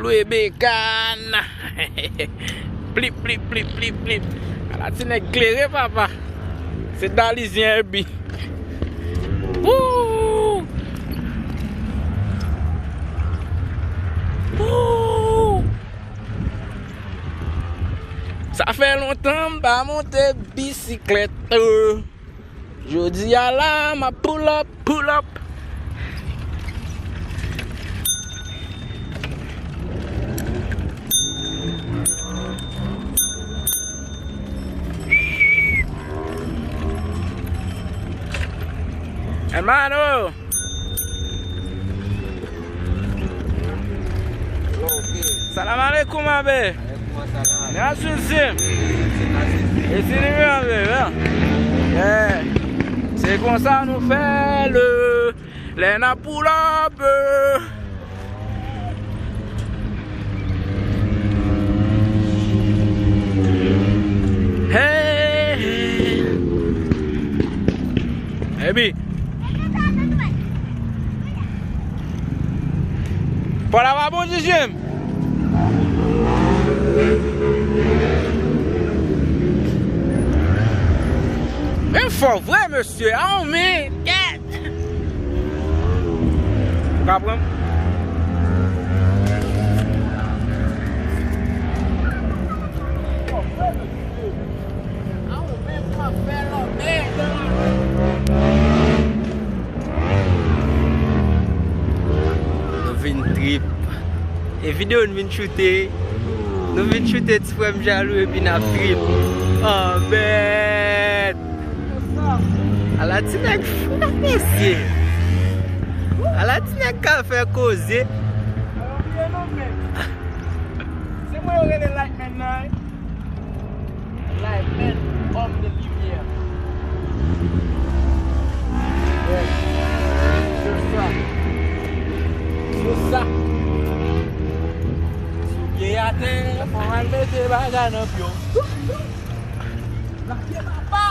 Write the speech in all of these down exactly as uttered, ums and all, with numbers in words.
Lwe bekàn. Plip, plip, plip, plip, plip. Ala ti nèg klere, papa. Se dalizyen epi. Woo! Woo! Sa fè lontan m pa monte bisiklèt. Jodi a la, m ap pull up, pull up. Hermano. Salam aleikum, abe. Nasisi. E si li menm, abe, wi. Yeah. Se konsa nou fè l. Lè n ap pull up. Hey, hey. Epi, Pòl la pa bon, Jijim? Men fò vre, mesye. A, men, kèt. Ou ka pran m? Nou vin trip. E videyo n vin choute. Nou vin choute ti frè m Jalou epi n ap trip. Anbèt! Ala ti nèg fou, mesye. Ala ti nèg ka fè koze. Se mwen yo rele Lightman nan, wi. Lightman, homme de lumière. Yeah. Se sa. Se sa. Sou pye atè, fò al mete bagay nan pye w. Lapye papa.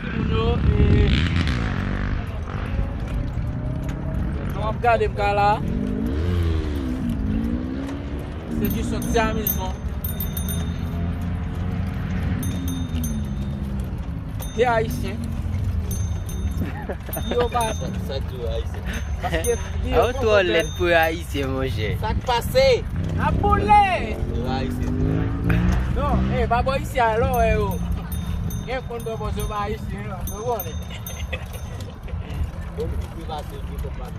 Timoun yo, e, jan w ap gade m ka la, se jis yon ti amizman. Te ayisyen. Yo pa. Sa, sa di w ayisyen? Paske di yo. Aw twò lèd pou ayisyen, monchè. Sa k pase? N ap boule. Yo ayisyen. Non, e, pa bò isi a lò wè yo. Gen konn bò bò yo pa ayisyen, yo konnen.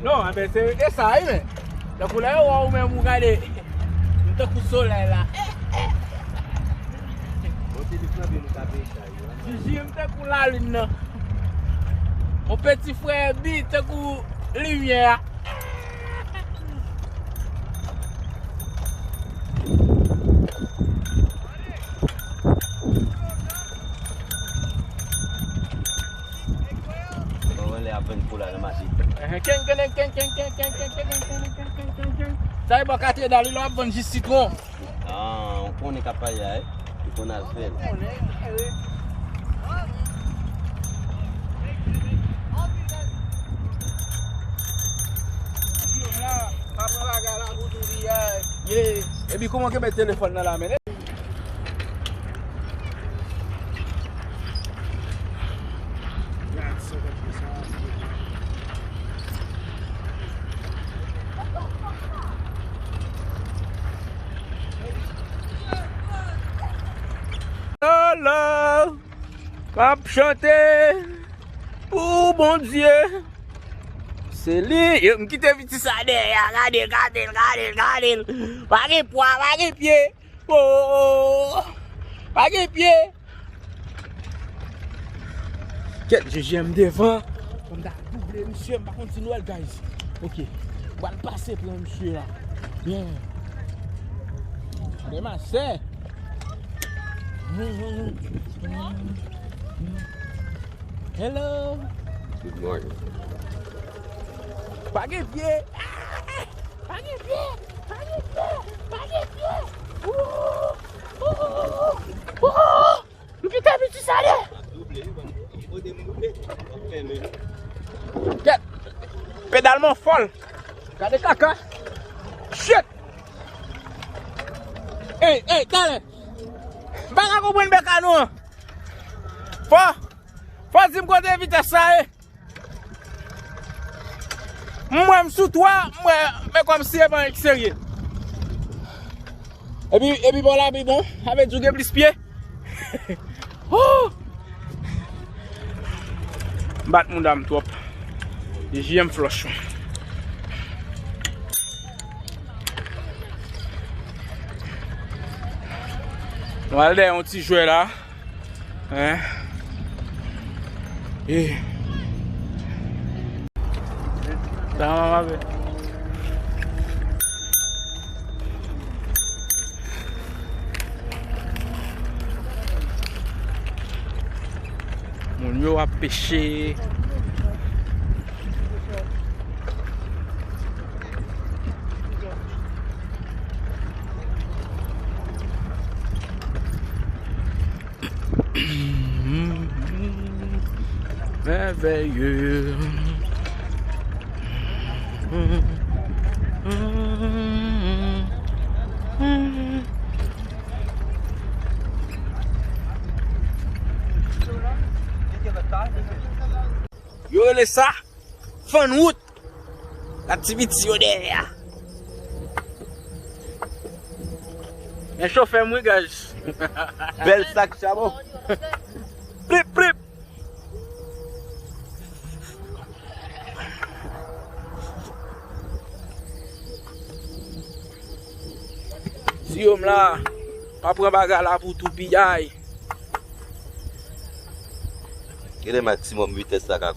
Non, enben, se, e sa, wi, men. Tankou lè yo wè w menm, ou gade. M tankou solèy la. Jiji, m tankou lalin nan. Mon peti frè Bi tankou limyè a. Bon, lè ap vann kola nan mache. Keng, keng, keng. Sa e bò katedral, li lè w ap vann jis sitwon. Ah, ou konnen k ap pale a, wi. Ou konnen al fè l. Ye, epi kòman kenbe telefòn nan la, men? Hello, m ap chante pou Bondye. Se li. Yo, m kite piti sa dèyè a. Gade l, gade l, gade l, gade l. Pa gen pwa, pa gen pye. Oh, pa gen pye. Kèt, J J M devan. Fò m ta double misye, m pa konn si nou wè l, guys. Ok. M pral pase pran misye la. Byen. Gade masè. Hello. Good morning. Pa gen pye. Ah! Pa gen pye. Pa gen pye. Pa gen pye. Woo! Woo! Woo! M kite piti sa ye. Kèt. Pedal mwen fòl. Gade kaka. Shit. Ey, ey, talè. M pa ka konprann bèk a nou an. Fò, fò di m kote vitès sa ye. M wè m sou twa, m wè, men kòmsi e pa yon ki serye. Epi, epi bò la pi bon, sa vle di w gen plis pye. Oh! M bat mouda m twòp. J M flòch. Nou al dèyè yon ti jwè la. Hein? Eh. Sa mama fè. Moun yo ap peche. Mèvèye. Yo rele sa fann wout. Gad ti piti yo dèyè a. Men chofè m wi, guys. Bèl sak chabon. Plip, plip. Ti yo m la, pa pran bagay la pou tou piyay. Gade maksimòm vitès la ka